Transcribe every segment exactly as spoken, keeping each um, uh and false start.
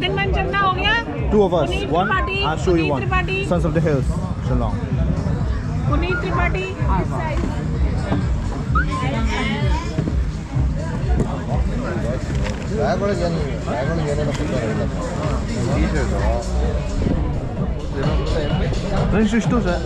Two of us. One, I'll show you one. Sons of the Hills, Shillong. Puneet Tripathi. Range is two, sir.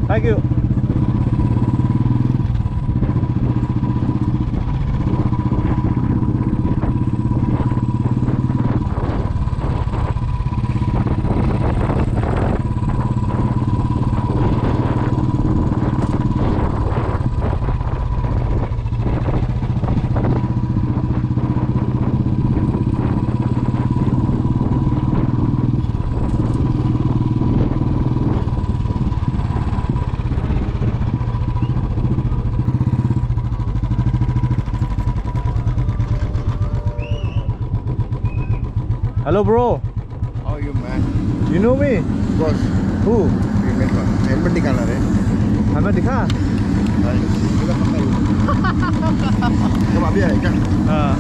Thank you. Hello, bro. How are you, man? You know me? Of course. Who? Remember. Helmet दिखाना रे। Helmet दिखा? भाई, तुझे पता ही है। तुम अभी आए क्या? हाँ।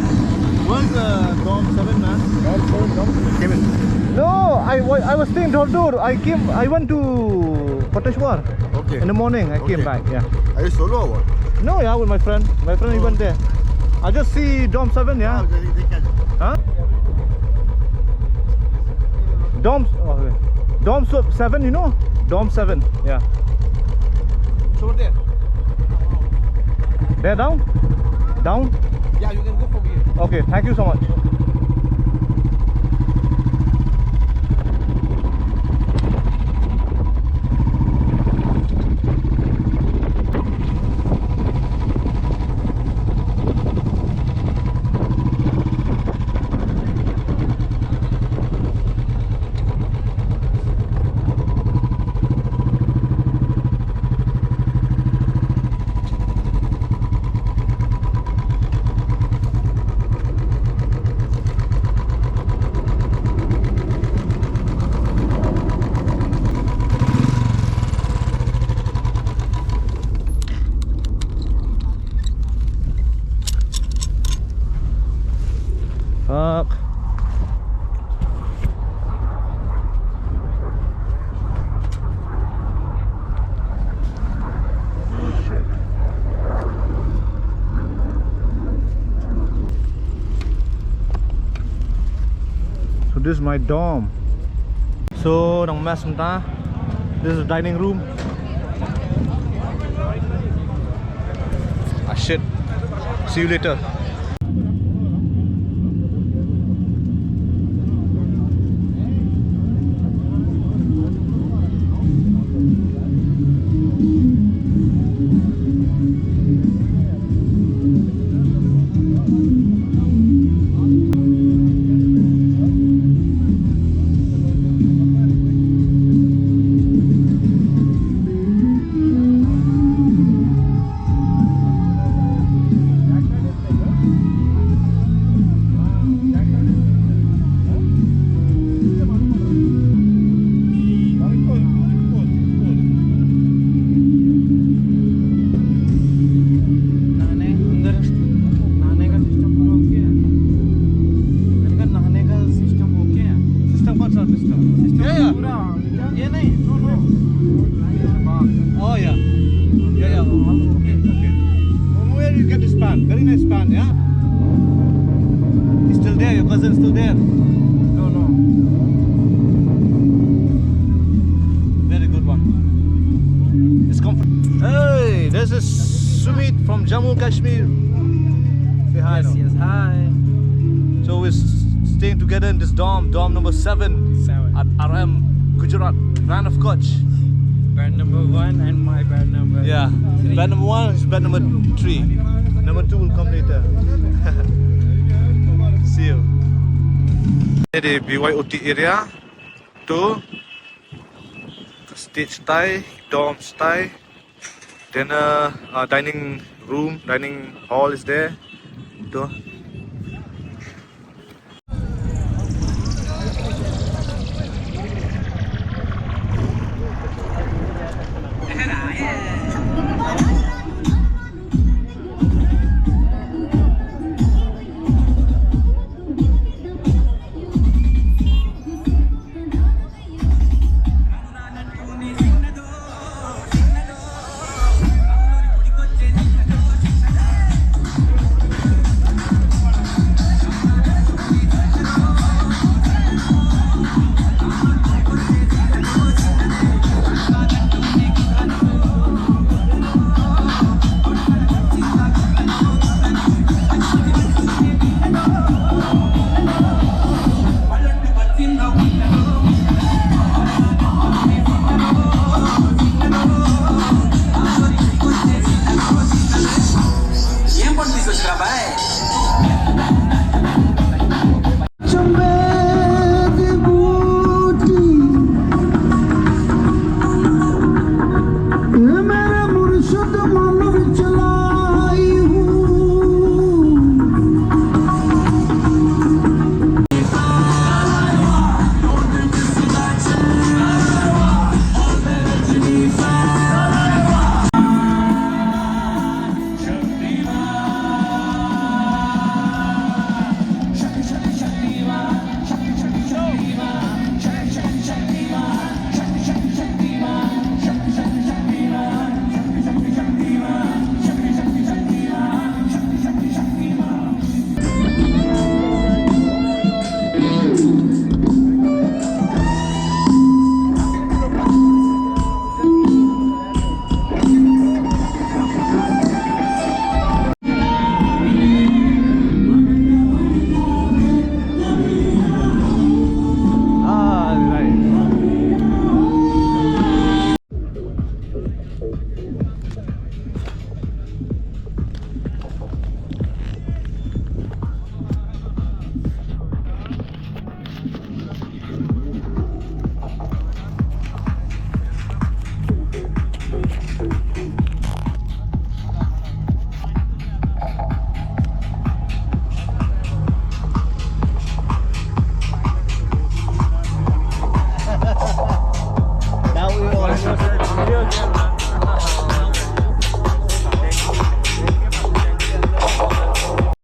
Where's, uh, Dom seven, man? Dom seven, Dom seven. Came in. No, I wa-, I was staying Dhordur. I came, I went to Koteshwar. Okay. In the morning, I came back, yeah. Are you solo or what? No, yeah, with my friend. My friend, he went there. I just see Dom seven, yeah. Huh? Dom, oh, okay. Dom seven, you know? Dom seven, yeah. It's over there. There down? Down? Yeah, you can go from here. Okay, thank you so much. Fuck. So this is my dorm. So, dang mess mynta. This is the dining room. Ah, shit. See you later. This is Sumit from Jammu Kashmir. Say hi. Yes, now. Yes, hi. So we're s- staying together in this dorm, dorm number seven. Seven. At R M, Gujarat, Rann of Kutch. Bed number one and my bed number Yeah. Three. Bed number one is bed number three. Number two will come later. See you. Ini di B Y O T area. Tu stage tai, dorm tai. Then uh, uh, dining room, dining hall is there. Tu.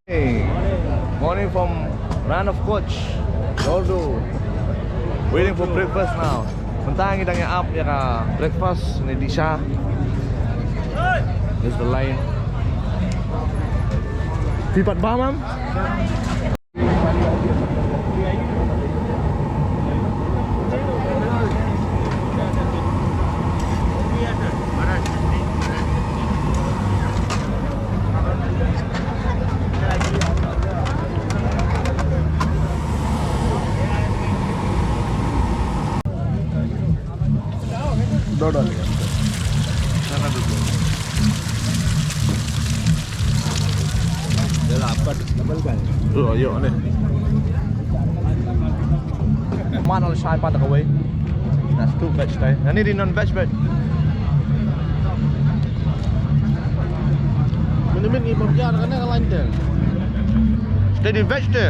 Hey, morning from Rann of Kutch. Doldo. Waiting for breakfast now. Mynta ngi dang ïa ap ïa ka breakfast ne disha. There's the line. Phi pat bam, mam? Ïoh, ïoh, ne. Man ol shai pat kawei. That's two veg tai. Ani di non veg veg. Minimit ngi pom jar kane ka line te. Steady veg te.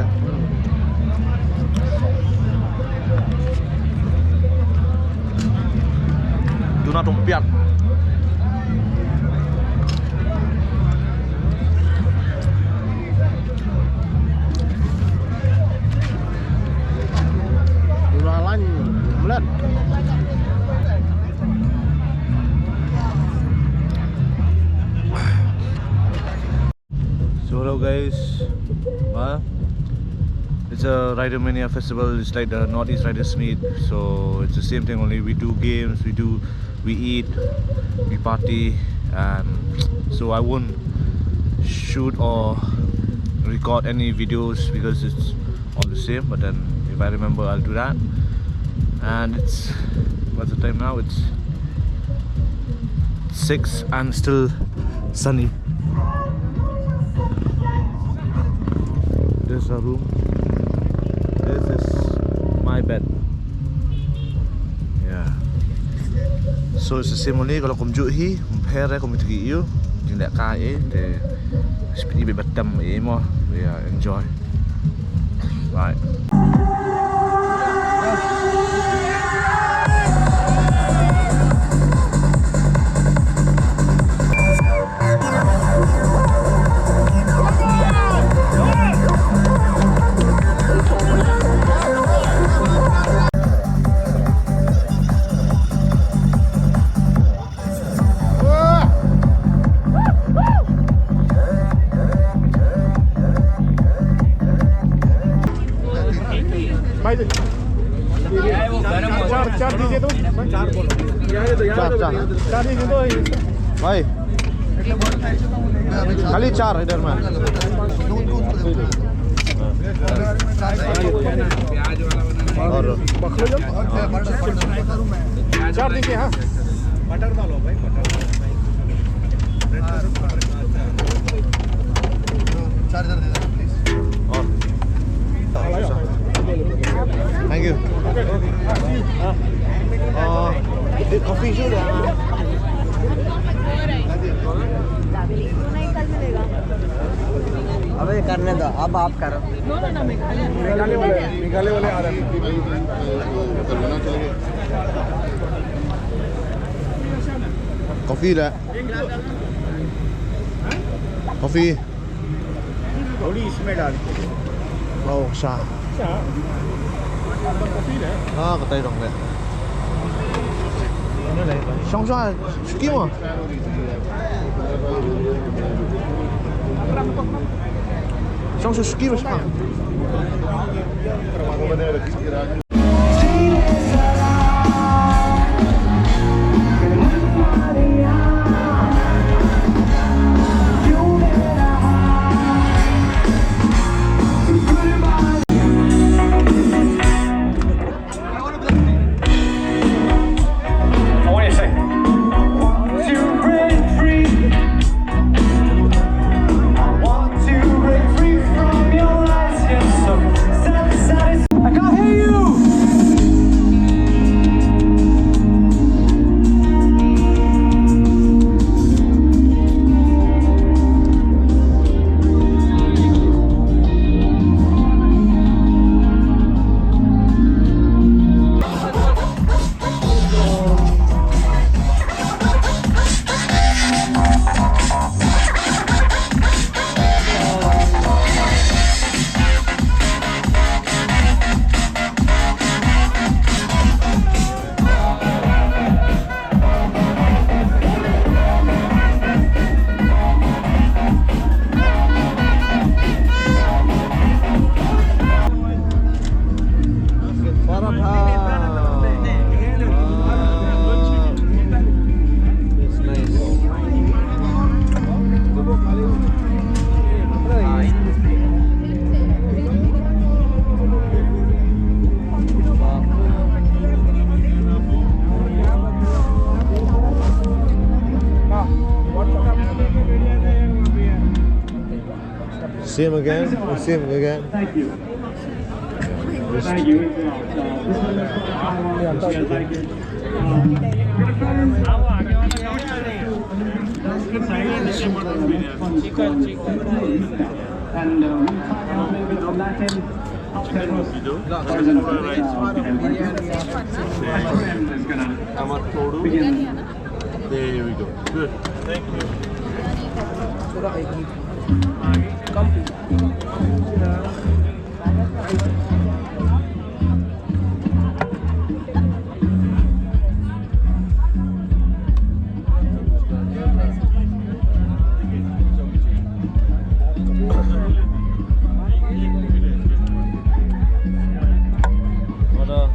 Tuna tong piat. Tuna lain mlet. So hello guys, uh, it's a Rider Mania festival. It's like the Northeast Riders Meet. So it's the same thing, only we do games, we do, we eat, we party, And so I won't shoot or record any videos because it's all the same, but then if I remember, I'll do that. And it's, what's the time now? It's six and still sunny. There's a room. This is my bed. Yeah. So it's the same only, kalau kum ju hi, kum pher eh, kum itu ki iu, jing dak kai eh, te speed ibe batam eh mo, yeah, enjoy. Right. भाई, चार, चार दीजिए तो। चार, चार। चार दीजिए तो। भाई, खाली चार इधर में। और चार दीजिए, हाँ। बटर डालो भाई, बटर। चार्जर दे देना प्लीज। और थैंक यू। कॉफी इशू है। अबे करने दो, अब आप करो। मेघालय वाले, मेघालय वाले आ रहे हैं। कॉफी ला। Coffee. थोड़ी इसमें डाल के। Oh, sha. Sha. Coffee है। Ah, katay dong le. Shong sha, suki mo. Shong sha, suki mo sha. I can't hear you! See him again. We'll see him again. Thank you. Thank you. And, uh, There we go. Good. Thank you. Hello.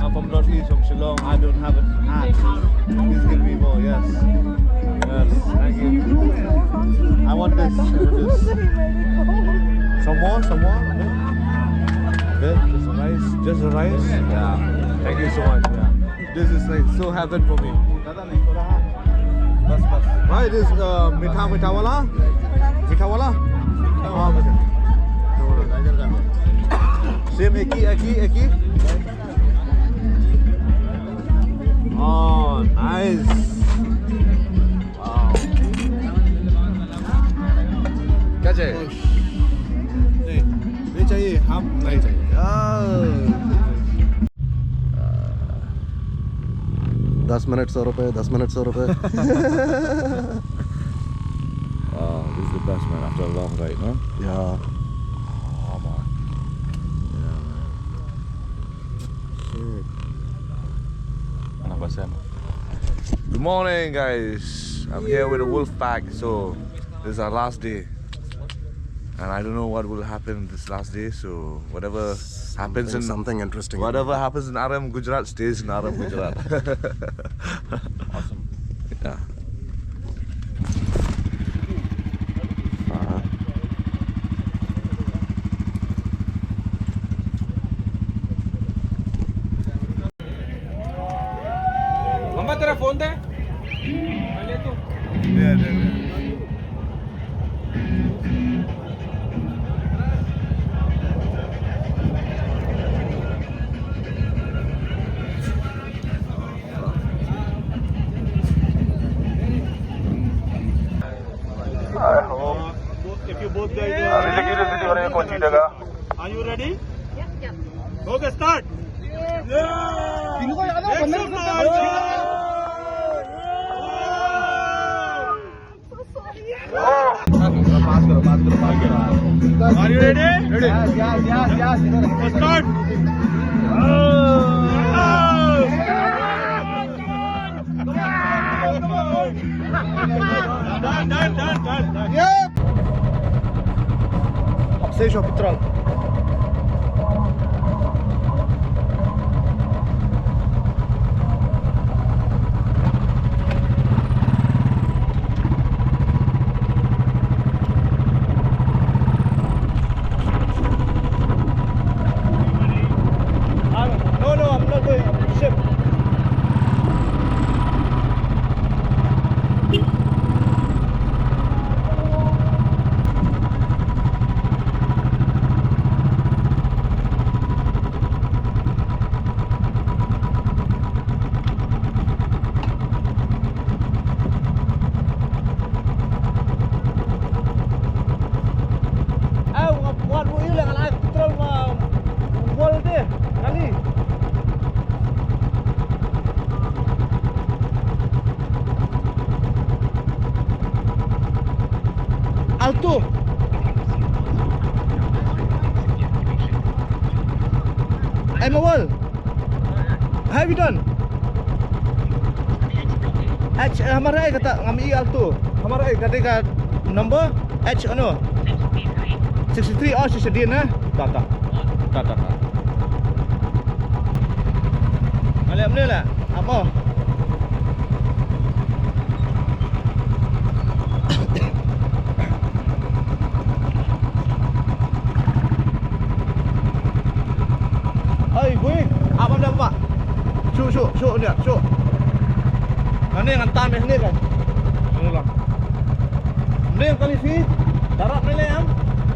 I'm from Northeast, from Shillong. I don't have a hat. Please give me more, yes. Yeah. Some more, some more. Just the rice, just the rice. Yeah. Thank you so much. Yeah. This is like so heaven for me. Why this uh, mitha mitha wala? Mitha wala? Oh, mitha. Same ek hi, ek hi, ek hi. Oh, nice. Wow. क्या चाहिए? नहीं, नहीं चाहिए, हम नहीं चाहिए। दस मिनट सौ रुपए, दस मिनट सौ रुपए। Wow, this is the best, man, after a long ride, no? Yeah. Oh, man. Yeah, man. Shit. Good morning, guys. I'm here with the wolf pack, so this is our last day. And I don't know what will happen this last day, so whatever happens in something interesting. Whatever happens in R M Gujarat stays in R M Gujarat. Awesome. Yeah. Uh, मम्मा, तेरा फोन दे। दे, दे, दे। I hope. If you both guys are ready, कौन जीतेगा? Are you ready? Okay, start. तीनों को याद है, बंदर को याद है। Are you ready? Ready. Yes, yes, yes, yes. Start. Done, done, done, done, done. Yep. Absence of petrol. No, no, I'm not going. Ship. Aw, nga buat ruh ïa la ngan ai petrol ma wall de kali. Alto. Ai ma wall. Have you done? H, eh, hamar ai kata ngam i Alto. Hamar ai kata ka number H ano? Sixty three, oh, sixty three na. Ta ta. Ta ta ta. Mane mane la. Amo. Hai, gue, abang dah buka. Shu, shu, shu, dia, shu. Nane ngan tam eh, ni kan. Ni lah. Ni kali si. Darat ni le am.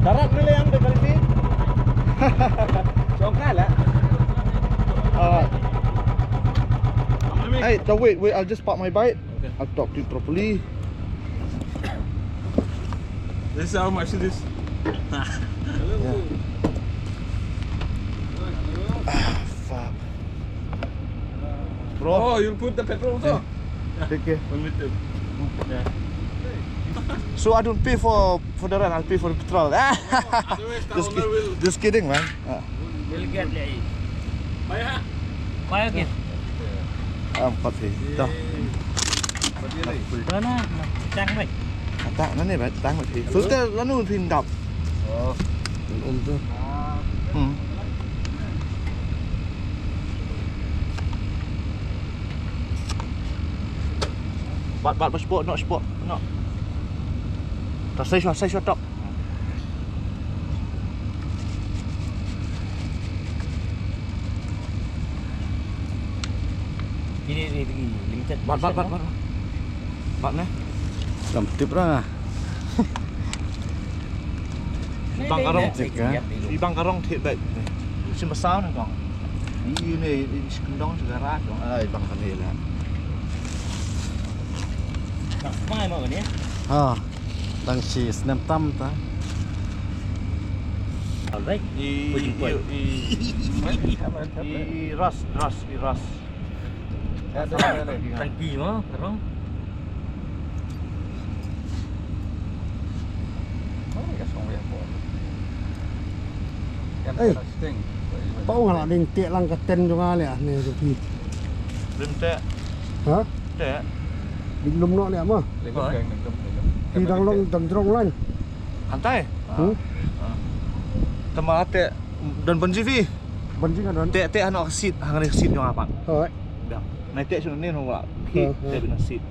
Darat ni le am de kali si. Songkai lah. Alright. Hey, wait, wait, I'll just park my bike. Okay. I'll talk to you properly. This is how much it is. Yeah. Ah, fuck. Bro. Oh, you put the petrol also? Yeah. Take care. One liter. Yeah. So I don't pay for, for the rent, I'll pay for the petrol. Otherwise, the just, owner will, just kidding, man. Ah. We'll get late. Maya. Maya ke? Ah, empat phi. Dah. Mana? Tang mai. Tang mana, ba? Tang mai phi. Filter lanu phi ndap. Oh. Um tu. Hmm. Bat, bat, ba sport, no sport, no. Ta sai shwa, sai shwa tok. Ini, ini, ini limited. Bat, bat, bat, bat. Bat ne? Kam tip ra. Bang karong. Tip ka? Bang karong tip bat. Sim basau ne kong. Ini, ini, ini sekendong segara kong. Ai, bang kami lah. Mai mau ni? Ha. Dang shi snem tam ta. Alright. I, i, i, i, i ras, ras, i ras. Tang pi mo, karong. Ei. Pau nga la ding teh lang ka ten jong nga leh ne jong phi. Lim teh. Ha? Teh. Lim lum noh leh mo. Lim lum, lim lum, lim lum. Phi dang long dang jrong lang. Antai. Hmm? Tama teh don bungee phi. Bungee ka don. Teh teh ano seat, hang seat jong apat. Hoi. Dah. Nai teh sunu ni no wa. Phi teh bina seat.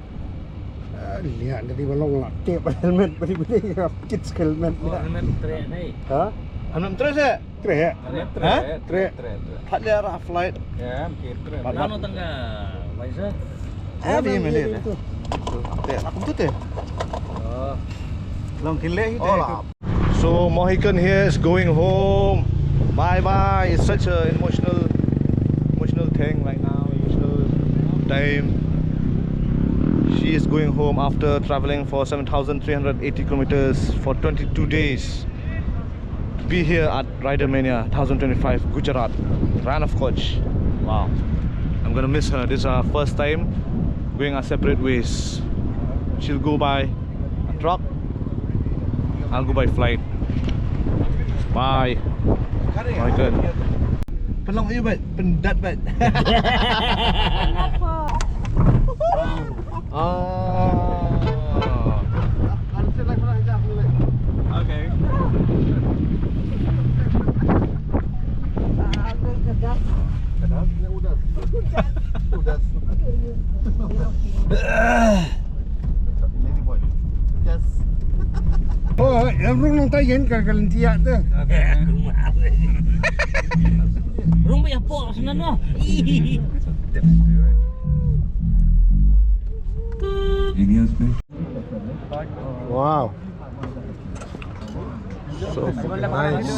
Lihat dari balong lah. Teh helmet beri beri kids helmet. Oh, helmet treh ni. Ha? Helmet treh se? Treh. Helmet treh. Ha? Treh. Treh. Pat dia ra flight. Ya, mungkin treh. Pat. Ano tangga Waiza? Ah, di mana dia? Teh, aku tu teh. Oh. Long kile hi teh. So Mohican here is going home. Bye bye. It's such a emotional, emotional thing right now. Emotional time. She is going home after traveling for seven thousand three hundred eighty kilometers for twenty-two days to be here at Rider Mania twenty twenty-five Gujarat, Rann of Kutch. Wow. I'm gonna miss her. This is our first time going our separate ways. She'll go by a truck. I'll go by flight. Bye. Bye, good. Pynlong ïa bad, pyndat bad. Kenapa? Ah. Okay. Kenapa? Udah. Udah. Lady boy. Yes. Oh, em rung nang tayen ka ka lentia tu. Rung ba ya po sana no. Wow. So nice.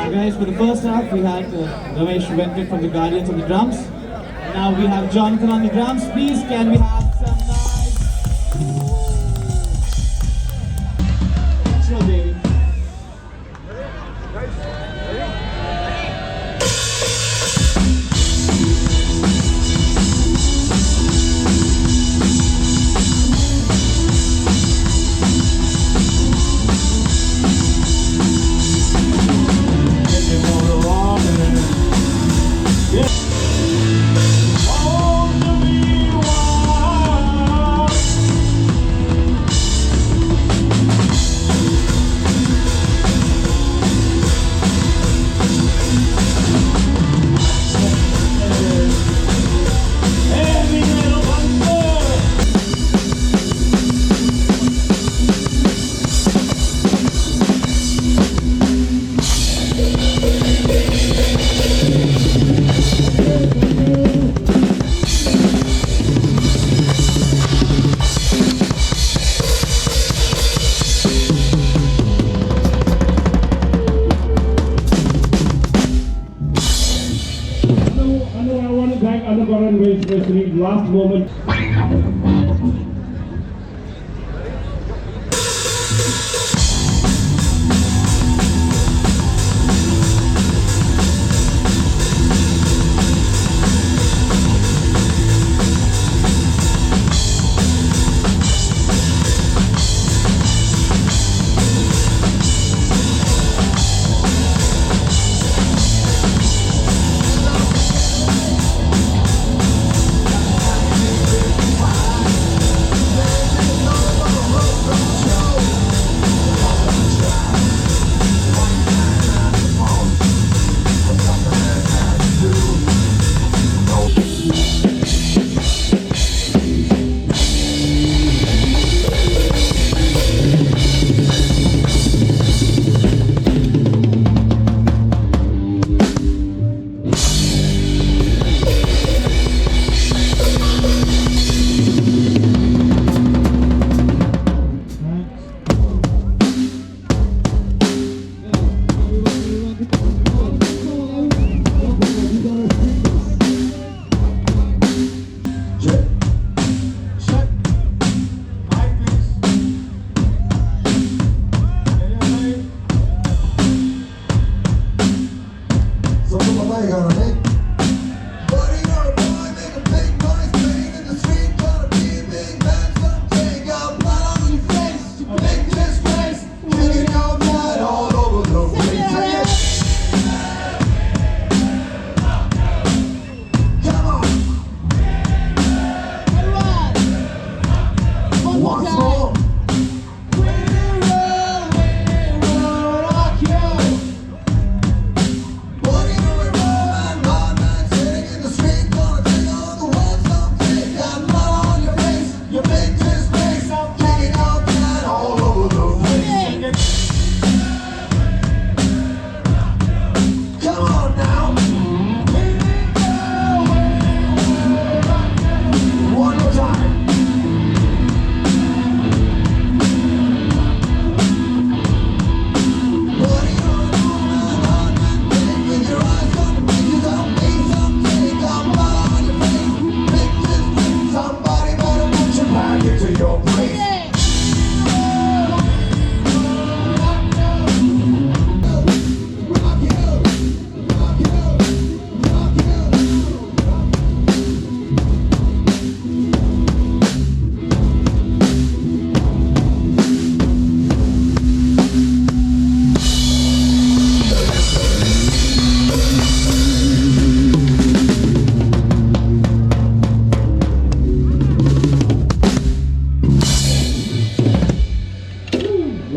Guys, for the first half, we had uh, Ramesh Venkat from the Guardians on the drums. Now we have Jonathan on the drums. Please, can we have some noise? Intro, baby. Anu, anu, I want to thank Anu Karan very specially. Last moment.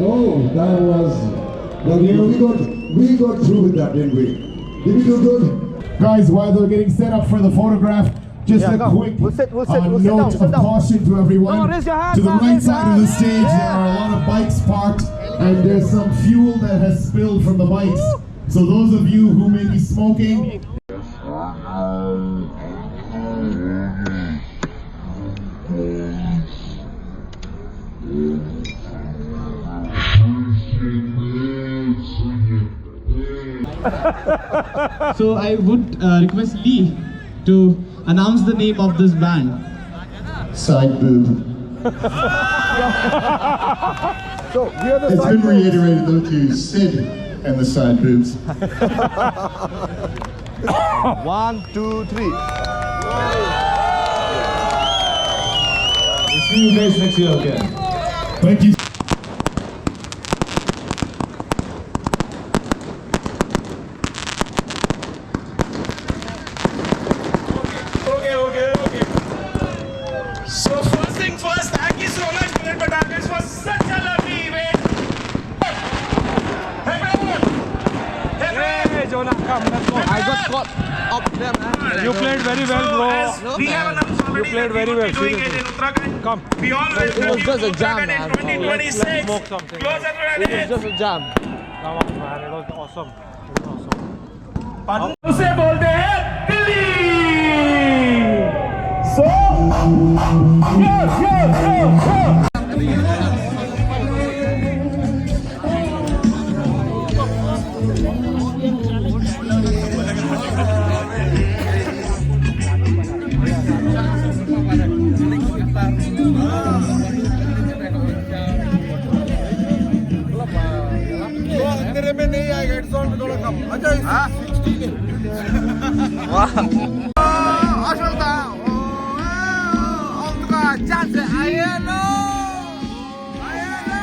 Oh, that was, well, we, we got, we got through with that, didn't we? Did we do good? Guys, while they're getting set up for the photograph, just a quick uh, note of caution to everyone. To the right side of the stage, there are a lot of bikes parked, and there's some fuel that has spilled from the bikes. So those of you who may be smoking, So I would uh, request Lee to announce the name of this band. Side boob. So here the It's side been boob. Reiterated though to Sid and the side boobs. One, two, three. We'll see you guys next year again. Thank you. Okay, okay, okay. So first thing first, thank you so much, Bullet Battalion, for such a lovely event. Hey, Jonah, come, let's go. I got caught up there, man. You played very well, bro. No, man. You played very well, seriously. Come. It was just a jam, man. Let's, let's smoke something. It was just a jam. Come on, man. It was awesome. It was awesome. उसे बोलते हैं दिल्ली। So, यो, यो, यो, यो। तेरे में नहीं आएगा, it's all थोड़ा कम। अच्छा, हाँ? सिक्सटी है। वाह। असल था। ओ, ओ, ओ, उनका चांस है। आइए नो। आइए नो।